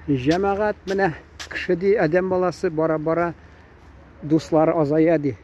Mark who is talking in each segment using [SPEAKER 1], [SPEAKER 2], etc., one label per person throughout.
[SPEAKER 1] Җәмәгать менә кеше ди, адәм баласы бара-бара дуслары азая ди.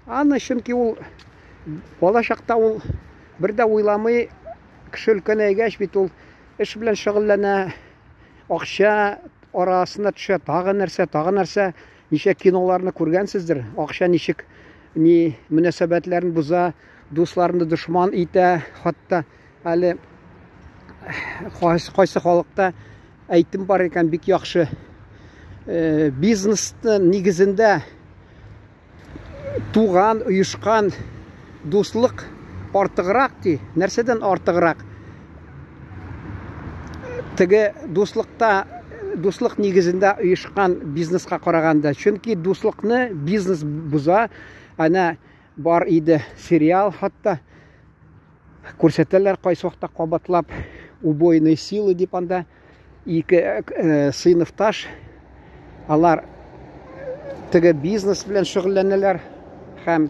[SPEAKER 1] Аны чөнки ул бала чакта ул бер дә уйламый, кеше өлкәнәйгәч бит ул эш белән шөгыльләнә, акча арасына төшә, тагы нәрсә, тагы нәрсә. Ничә киноларны күргәнсездер, акча ничек ни мөнәсәбәтләрен боза, дусларны дошман итә, хатта әле кайсы халыкта әйтем бар икән, бик яхшы. Э, бизнесны нигезендә туган, оешкан дуслык артыграк ди. Нәрсәдән артыграк? Теге дуслыкта дуслык нигезендә оешкан бизнеска караганда. Чөнки дуслыкны бизнес боза. Әнә бар иде сериал хатта күрсәтәләр кайсы вакытта кабатлап убойные силы дип анда ике э, сыйныфташ алар теге бизнес белән шөгыльләнәләр һәм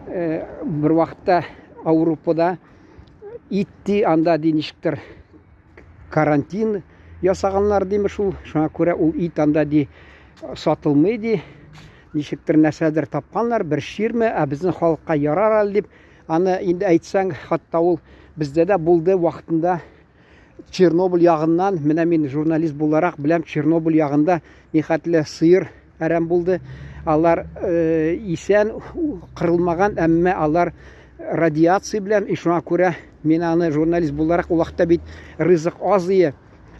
[SPEAKER 1] э, бер вакытта Ауропада ит ди анда ди ничектер карантин ясаганнар диме шул шуңа күрә ул ит анда ди сатылмый ди ничектер нәрсәдер тапканнар бер чирме ә безнең халыкка ярар әле дип аны инде әйтсәң хатта ул бездә дә булды вакытында Чернобыль ягыннан, менә мин журналист буларак беләм, Чернобыль ягында нихәтле сыер әрәм булды. Алар э, исән кырылмаган, әмма алар радиация белән, и шуңа күрә мин аны журналист буларак, ул вакытта бит ризык аз ие,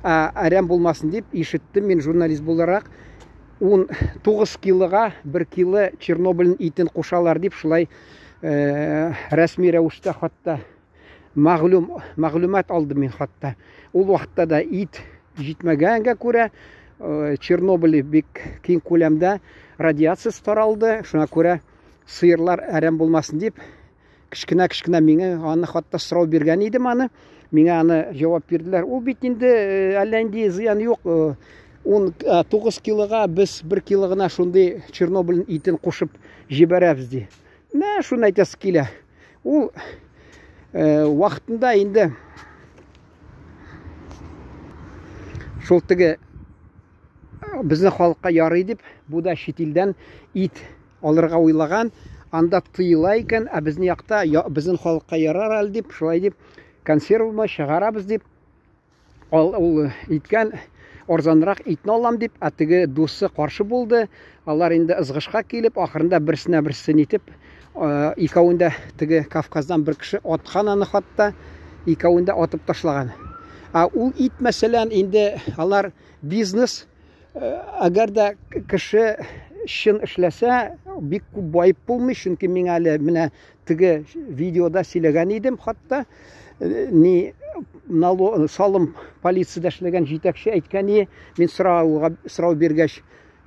[SPEAKER 1] ә әрәм булмасын дип ишеттем мин журналист буларак. 19 килога 1 кило Чернобыльның итен кушалар дип шулай э, рәсми рәвештә хатта мәгълүм мәгълүмат алдым мин хатта. Ул вакытта да ит җитмәгәнгә күрә э, Чернобыль бик киң күләмдә радиация таралды. Шуңа күрә сыерлар әрәм булмасын дип кечкенә-кечкенә миңа аны хатта сорау биргән идем аны. Миңа аны җавап бирделәр. Ул бит инде э, әллә нинди зыян юк. 19 э, килога без 1 кило гына шундый Чернобыльның итен кушып җибәрәбез ди. Менә шуны әйтәсе килә. Ул э, вакытында инде шул теге э, безнең халыкка ярый дип, бу да чит илдән ит алырга уйлаган, анда тыела икән, ә безнең якта безнең халыкка ярар әле дип, шулай дип консервны чыгарабыз дип Ал, ул иткән арзанрак итне алам дип, ә теге дусы каршы булды. Алар инде ызгышка килеп, ахырында берсенә берсе нитеп, икәвен дә теге Кавказдан бер кеше аткан аны хатта, икәвен дә атып ташлаган. Ә ул ит мәсәлән инде алар бизнес, әгәр дә кеше чын эшләсә, бик күп баеп булмый, чөнки миңа әле менә Теге видеода сөйләгән идем хатта, э, ни налог салым полициядә эшләгән җитәкче әйткән иде, мин сорауга сорау биргәч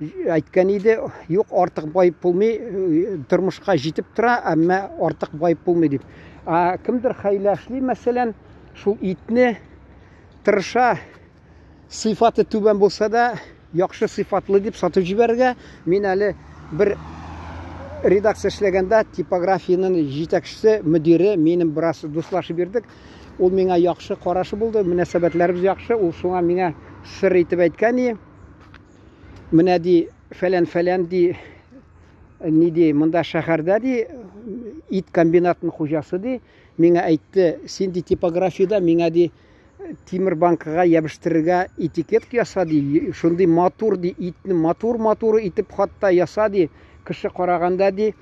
[SPEAKER 1] әйткән иде, юк, артык баеп булмый, э, тормышка җитеп тора, әмма артык баеп булмый дип. Ә кемдер хәйлә эшли, мәсәлән, шул итне тырыша Сыйфаты түбән булса да, яхшы сыйфатлы дип сатып җибәрергә. Мин әле бер редакция эшләгәндә типографиянең җитәкчесе, мөдире, минем бераз дуслашып йөрдек. Ул миңа яхшы карашы булды, мөнәсәбәтләребез яхшы. Ул шуңа миңа сер итеп әйткән и, менә ди, фәлән-фәлән ди, ни ди, монда шәһәрдә ди, ит комбинатының хуҗасы ди, миңа әйтте, син ди типографиядә миңа ди тимер банкага ябештерергә этикетка яса ди, шундый матур ди, итне матур-матур итеп хатта яса ди, кеше караганда ди,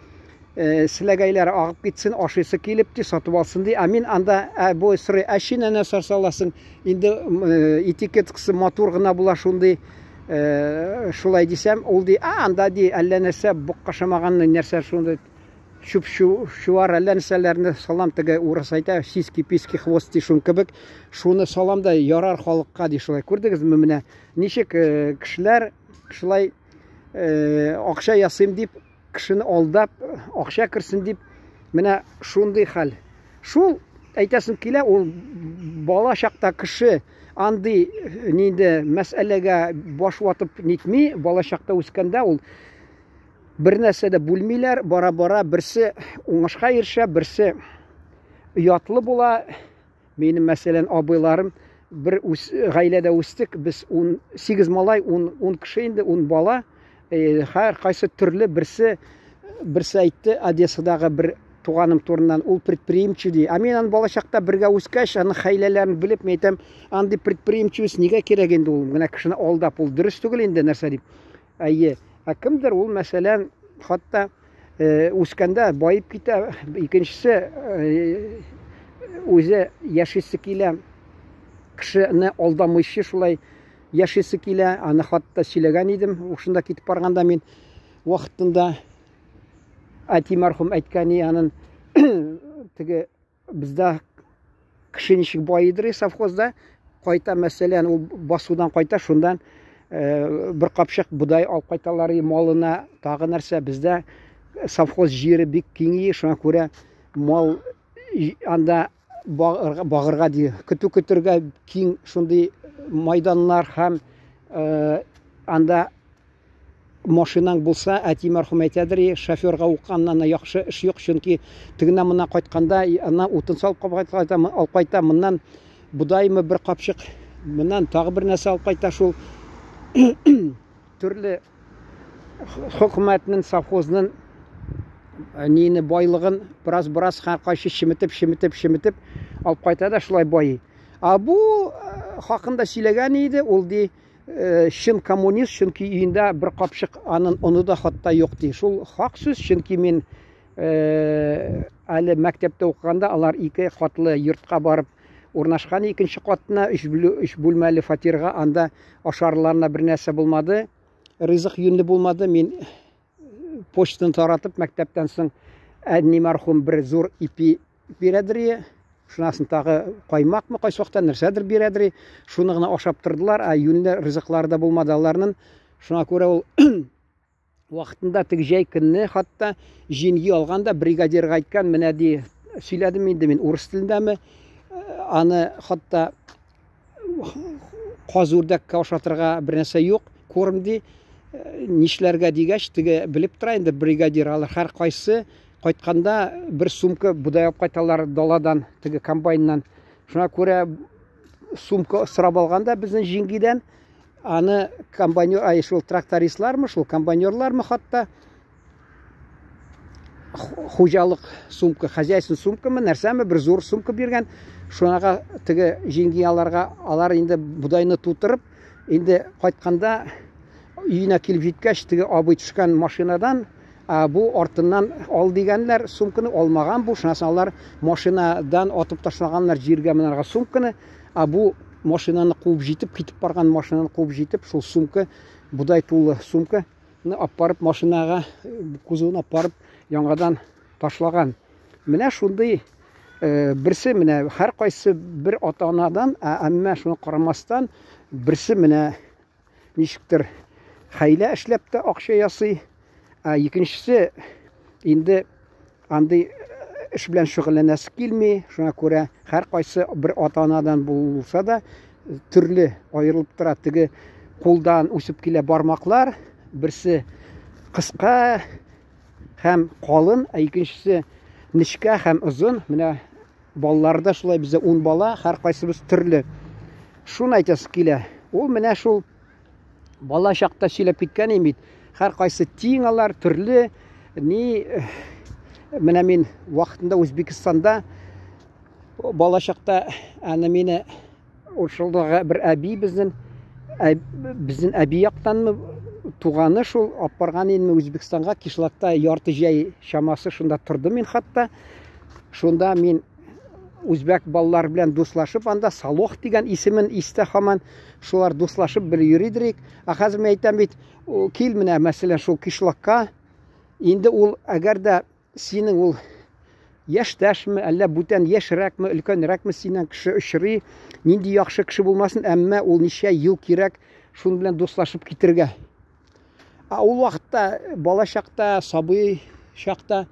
[SPEAKER 1] э, селәгәйләре агып китсен, ашыйсы килеп ди, сатып алсын ди. Ә мин анда, ә бу сорый, ә син әнә саласың, инде э, этикеткасы матур гына була шундый, э, шулай дисәм, ул ди, а анда ди, әллә нәрсә, бокка ашамаган нәрсә шундый чүп чуар әллә нәрсәләрне салам теге урыс әйтә сиськи письки хвост ди шун кебек шуны салам да ярар халыкка ди шулай күрдегезме менә ничек э, кешеләр шулай э, акча ясыйм дип кешене алдап акча керсен дип менә шундый хәл шул әйтәсем килә ул бала чакта кеше андый э, нинди мәсьәләгә баш ватып нитми бала чакта үскәндә ул Бер нәрсә дә бүлмиләр, бара-бара берсе уңышка ирешә, берсе оятлы була. Минем, мәсәлән, абыйларым Бер үс, гаиләдә үстек, без 18 малай, 10, 10 кеше инде, 10 бала. Һәр кайсы төрле, берсе берсе әйтте Одессадагы бер туганым турыннан, ул предприимчив ди. Ә мин аны балачакта бергә үскәч, аның хәйләләрен белеп, мин әйтәм, андый предприимчивость нигә кирәк инде ул, менә кешене алдап, ул дөрес түгел инде нәрсә дип. Әйе. Ә кемдер ул, мәсәлән, хатта үскәндә баеп китә, икенчесе үзе яшисе килә, кешене алдамыйча шулай яшисе килә. Аны хатта сөйләгән идем, шунда китеп барганда мин вакытында әти мәрхүм әйткән, анын теге бездә кеше ничек байыдыр совхозда кайта, мәсәлән, ул басудан кайта, шундан бер капчык бодай алып кайталар малына, тагы нәрсә. Бездә совхоз җире бик киң, шуңа күрә мал анда багырга ди, көтү көтергә киң шундый майданнар һәм анда машинаң булса, әти мәрхүм әйтәдер, шоферга укыганнан яхшы эш юк, чөнки тегеннән моннан кайтканда, аннан утын салып кайта, алып кайта, моннан бодаймы бер капчык, моннан тагы бер нәрсә алып кайта, шул төрле хөкүмәтнең, совхозның нине байлыгын бераз-бераз һәркайсы чеметеп, чеметеп, чеметеп алып кайта да шулай байый. А бу хакында сөйләгән иде, ул ди, чын коммунист, чөнки өендә бер капчык анын оны да хатта юк ди. Шул хак сүз, чөнки мин әле мәктәптә укыганда алар ике катлы йортка барып урнашкан, икенче катына өч бүлмәле фатирга, анда ашарларына бер нәрсә булмады, ризык юньле булмады. Мин почтаны таратып мәктәптән соң әни мәрхүм бер зур ипи бирәдер, шунасын тагы каймакмы, кайсы вакытта нәрсәдер бирәдер, шуны гына ашап тордылар, ә юньле ризыклары да булмады аларның. Шуңа күрә ул вакытында теге җәй көнне хатта җиңги алганда бригадирга әйткән, менә ди, сөйләдем инде мин урыс телендәме, аны хатта каз үрдәккә ашатырга бер нәрсә юк, корм ди, нишләргә дигәч, теге белеп тора инде бригадир, алар һәр кайсы кайтканда бер сумка бодай алып кайталар даладан, теге комбайннан. Шуңа күрә сумка сорап алганда безнең җиңгидән, аны комбайнер, ай, шул трактористлармы, шул комбайнерлармы хатта хуҗалык сумка, хозяйственный сумкамы, нәрсәме, бер зур сумка биргән. Шунага теге җиңги аларга, алар инде бодайны тутырып, инде кайтканда өенә килеп җиткәч, теге абый төшкән машинадан, ә бу артыннан ал дигәннәр, сумканы алмаган бу. Шуннан соң алар машинадан атып ташлаганнар җиргә монарга сумканы, ә бу машинаны куып җитеп, китеп барган машинаны куып җитеп, шул сумка, бодай тулы сумка алып барып машинага, кузовына алып барып яңадан ташлаган. Менә шундый берсе менә һәр кайсы бер ата-анадан, әмма шуны карамастан берсе менә ничектер хәйлә эшләп тә акча ясый, ә икенчесе инде андый эш белән шөгыльләнәсе килми. Шуңа күрә һәр кайсы бер ата-анадан булса да төрле аерылып тора. Теге кулдан үсеп килә бармаклар, берсе кыска һәм калын, ә икенчесе нечкә һәм озын. Менә балалар да шулай, бездә 10 бала, һәр кайсыбыз төрле. Шуны әйтәсе килә. Ул менә шул бала чакта сөйләп киткән идем бит. Һәр кайсы тиң алар, төрле. Ни менә мин вакытында Үзбекстанда бала чакта аны мине шулдагы бер әби безнең безнең әби яктанмы туганы шул алып барган инде Үзбекстанга, кишлакта ярты җәй чамасы шунда тордым мин хатта. Шунда мин үзбәк балалары белән дуслашып, анда Салох дигән исемен истә һаман, шулар дуслашып бер йөридер. Ә хәзер мин әйтәм бит, кил менә, мәсәлән, шул кишлакка, инде ул әгәр дә синең ул яшьтәшме, әллә бүтән яшьрәкме, өлкәнрәкме синнән кеше очрый, нинди яхшы кеше булмасын, әмма ул ничә ел кирәк шуның белән дуслашып китергә. Ә ул вакытта, бала чакта, сабый чакта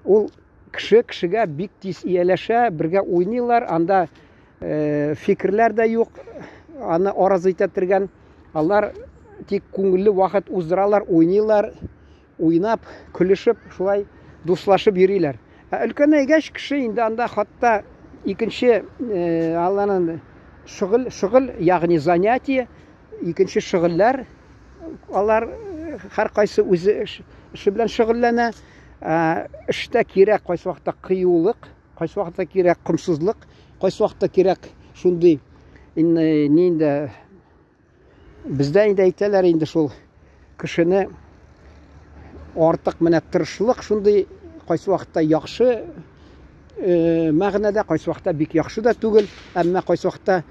[SPEAKER 1] ул кеше кешегә бик тиз ияләшә, бергә уйныйлар, анда фикерләр дә юк, аны араз итә торган. Алар тик күңелле вакыт уздыралар, уйныйлар, уйнап, көлешеп, шулай дуслашып йөриләр. Ә өлкәнәйгәч кеше инде анда хатта икенче алланың шөгыль, шөгыль, ягъни занятие, икенче шөгыльләр, алар һәркайсы үзе эше белән шөгыльләнә. Эштә кирәк кайсы вакытта кыюлык, кайсы вакытта кирәк комсызлык, кайсы вакытта кирәк шундый инде ни инде бездә инде әйтәләр инде шул кешене артык менә тырышлык шундый кайсы вакытта яхшы мәгънәдә, кайсы вакытта бик яхшы да түгел, әмма кайсы вакытта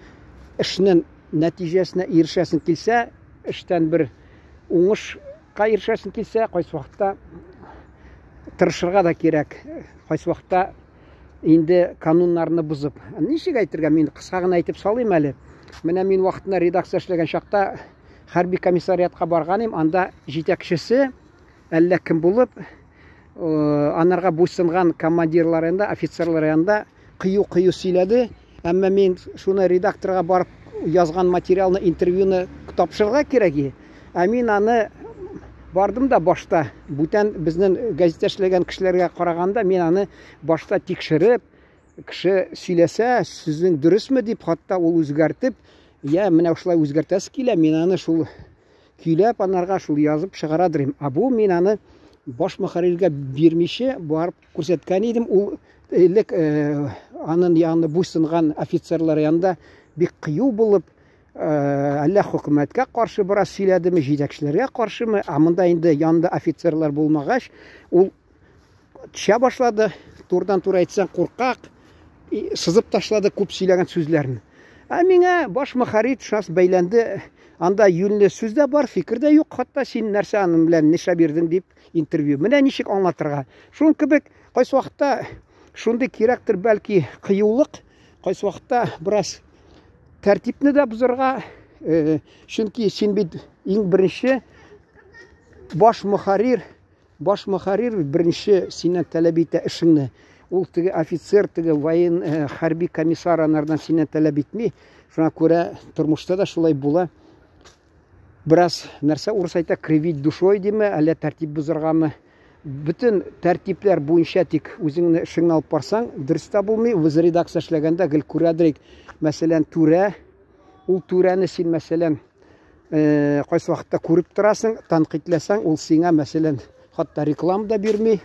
[SPEAKER 1] эшнең нәтиҗәсенә ирешәсең килсә, эштән бер уңышка ирешәсең килсә, кайсы вакытта тырышырга да кирәк. Кайсы вакытта инде кануннарны бозып. Ничек әйтергә, мин кыска гына әйтеп салыйм әле. Менә мин вакытында редакция эшләгән чакта хәрби комиссариатка барган идем, анда җитәкчесе әллә кем булып, анарга буйсынган командирлар янында, офицерлар янында кыю-кыю сөйләде. Әмма мин шуны редакторга барып язган материалны, интервьюны тапшырырга кирәк. Ә мин аны бардым да башта, бүтән безнең газета эшләгән кешеләргә караганда, мин аны башта тикшереп, кеше сөйләсә, сүзең дөресме дип, хатта ул үзгәртеп, я менә шулай үзгәртәсе килә, мин аны шул көйләп анарга шул язып чыгарадыр идем. Ә бу мин аны баш мөхәрриргә бирмичә барып күрсәткән идем. Ул элек анын янында буйсынган офицерлар янында бик кыю булып, әллә хөкүмәткә каршы бераз сөйләдеме, җитәкчеләргә каршымы, ә монда инде янында офицерлар булмагач, ул төшә башлады, турыдан-туры әйтсәң, куркак, сызып ташлады күп сөйләгән сүзләрен. Ә миңа баш мөхәррир шас бәйләнде, анда юньле сүз дә бар, фикер дә юк, хатта син нәрсә аның белән нишләп бирдең дип интервью. Менә ничек аңлатырга. Шуның кебек кайсы вакытта шундый кирәктер бәлки кыюлык, кайсы вакытта бераз тәртипне дә бозарга, чөнки син бит иң беренче баш мөхәррир, баш мөхәррир беренче синнән таләп итә эшеңне. Ул теге офицер, теге воен, хәрби комиссар анардан синнән таләп итми. Шуңа күрә тормышта да шулай була. Бераз нәрсә урыс әйтә, кривить душой диме, әллә тәртип бозаргамы? Бөтен тәртипләр буенча тик үзеңне эшеңне алып барсаң, дөрес тә булмый. Без редакция эшләгәндә гел күрәдер, мәсәлән, түрә, ул түрәне син, мәсәлән, кайсы вакытта күреп торасың, тәнкыйтьләсәң, ул сиңа, мәсәлән, хатта реклама да бирми.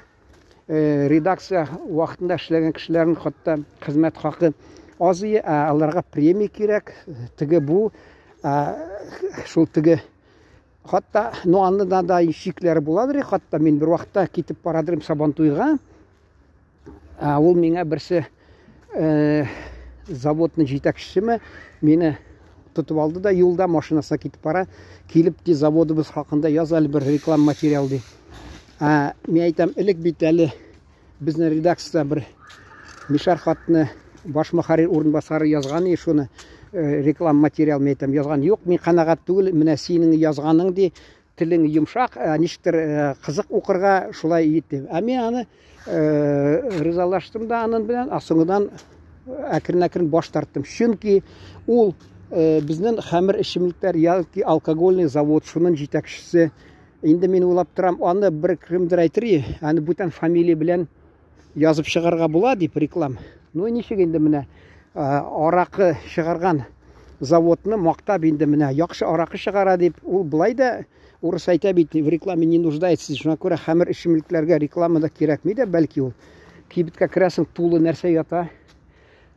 [SPEAKER 1] Редакция вакытында эшләгән кешеләрнең хатта хезмәт хакы аз ие, ә аларга премия кирәк, теге бу, шул теге хатта, ну аны да да чикләре буладыр, хатта мин бер вакытта китеп барадырым Сабантуйга, ә ул миңа берсе заводның җитәкчесеме мине тотып алды да юлда машинасына китеп бара, килеп ди заводыбыз хакында яз әле бер реклама материал ди. Ә мин әйтәм, элек бит әле безнең редакциядә бер Мишәр хатны баш мөхәррир урынбасары язган и шуны реклама материал мин әйтәм, язган юк, мин канәгать түгел, менә синең язганың ди, телең йомшак, ничектер кызык укырга шулай итте. Ә мин аны ризалаштым да аның белән, ә соңыннан әкрен-әкрен баш тарттым. Чөнки ул безнең хәмер эчемлекләр яки алкогольный завод шуның җитәкчесе. Инде мин уйлап торам, аны бер кемдер әйтер, аны бүтән фамилия белән язып чыгарга була дип реклам. Ну ничек инде менә аракы чыгарган заводны мактап инде менә яхшы аракы чыгара дип, ул былай да урыс әйтә бит, в рекламе не нуждается. Шуңа күрә хәмер эчемлекләргә реклама да кирәкми дә, бәлки ул. Кибеткә керәсең, тулы нәрсә ята.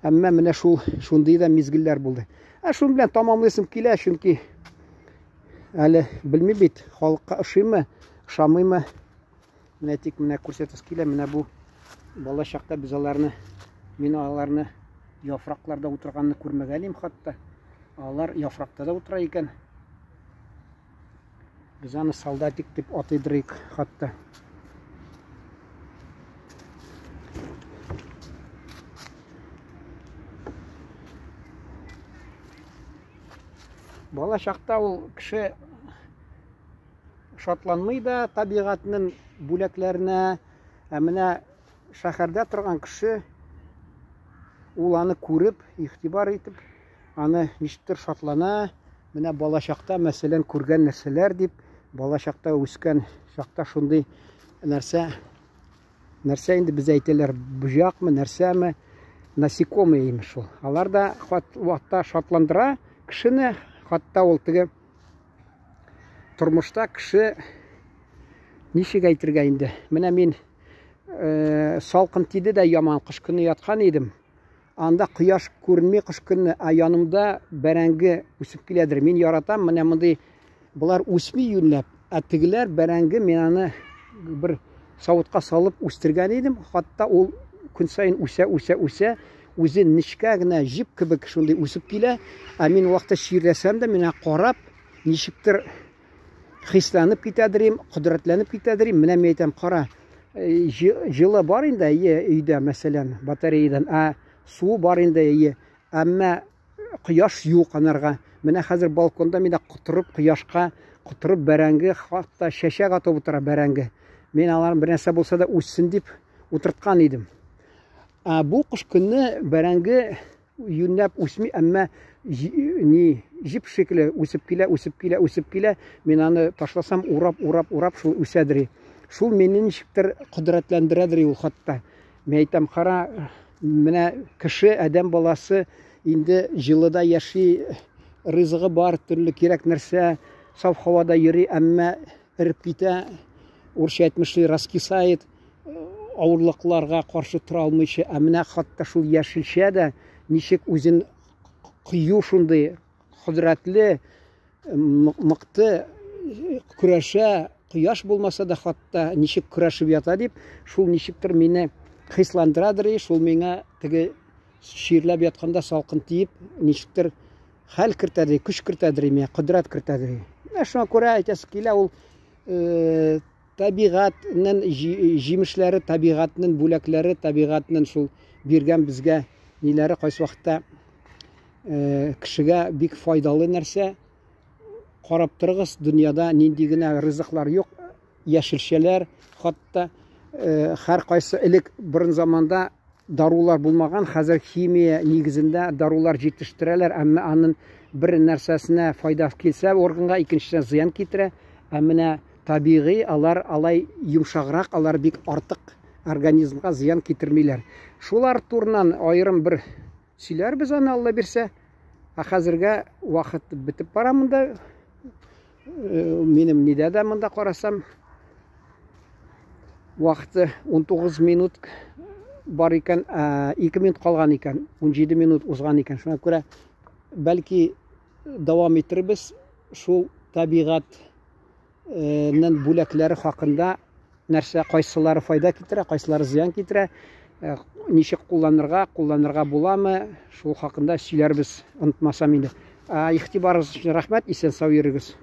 [SPEAKER 1] Әмма менә шул шундый да мизгелләр булды. Ә шуның белән тамамлыйсым килә, чөнки әле белмим бит, халыкка ошыймы, ошамыймы. Менә тик менә күрсәтәс килә, менә бу бала чакта без аларны, мин аларны яфракларда утырганны күрмәгән идем хатта. Алар яфракта да утыра икән. Без аны солдатик дип атыйдырыйк хатта. Бала чакта ул кеше шатланмый да табигатьнең бүләкләренә, ә менә шәһәрдә торган кеше ул аны күреп, игътибар итеп, аны ничектер шатлана. Менә бала чакта, мәсәлән, күргән нәрсәләр дип, бала чакта үскән чакта шундый нәрсә, нәрсә инде без әйтәләр, боҗакмы, нәрсәме? Насекомые имеш шул. Алар да хатта шатландыра кешене, хатта ул теге тормышта кеше ничек әйтергә инде. Менә мин э, салкын тиде дә яман кыш көне яткан идем. Анда кояш күренми кыш көне, ә янымда бәрәңге үсеп киләдер. Мин яратам, менә мондый болар үсми юньләп, ә тегеләр бәрәңге мин аны бер савытка салып үстергән идем. Хатта ул көн саен үсә, үсә, үсә, үзе нечкә генә җеп кебек шундый үсеп килә. Ә мин вакытта чирләсәм дә, миңа карап, ничектер хисләнеп китәдер кодрәтләнеп китәдер. Менә мин әйтәм, кара, җылы бар инде, әйе, өйдә, мәсәлән, батареядан, ә суы бар инде, әйе. Әмма кояш юк анарга. Менә хәзер балконда миндә котырып кояшка, котырып бәрәңге, хатта чәчәк атып утыра бәрәңге. Мин алар бер нәрсә булса да үссен дип утырткан идем. Ә бу кыш көне бәрәңге юньләп үсми, әмма ни җип шикелле үсеп килә, үсеп килә, үсеп килә. Мин аны ташласам, урап, урап, урап шул үсәдер. Шул мине ничектер кодрәтләндерәдер ул хатта. Мин әйтәм, кара, менә кеше, адәм баласы инде җылыда яши, ризыгы бар, төрле кирәк нәрсә, саф һавада йөри, әмма эреп китә, урысча әйтмешли, раскисает, авырлыкларга каршы тора алмыйча, ә менә хатта шул яшелчә дә ничек үзен кыю шундый кодрәтле, мыкты көрәшә, кояш булмаса да хатта ничек көрәшеп ята дип, шул ничектер мине хисландырадыр, шул миңа теге чирләп ятканда салкын тиеп, ничектер хәл кертәдер, көч кертәдер миңа, кодрәт кертәдер. Менә шуңа күрә әйтәсе килә, ул табигатьнең җимешләре, табигатьнең бүләкләре, табигатьнең шул биргән безгә ниләре кайсы вакытта кешегә бик файдалы нәрсә. Карап торыгыз, дөньяда нинди генә ризыклар юк, яшелчәләр, хатта һәркайсы элек борын заманда дарулар булмаган, хәзер химия нигезендә дарулар җитештерәләр, әмма аның бер нәрсәсенә файда килсә, органга икенчесенә зыян китерә. Ә менә табигый алар алай йомшаграк, алар бик артык организмга зыян китермиләр. Шулар турыннан аерым бер сөйләрбез аны, Алла бирсә. Ә хәзергә вакыт бетеп бара монда. Минем нидә дә монда карасам, вакыты 19 минут бар икән, 2 минут калган икән, 17 минут узган икән. Шуңа күрә бәлки дәвам итербез шул табигатьнең бүләкләре хакында, нәрсә, кайсылары файда китерә, кайсылары зыян китерә, ничек кулланырга, кулланырга буламы, шул хакында сөйләрбез, онытмасам инде. Игътибарыгыз өчен рәхмәт, исән сау йөрегез.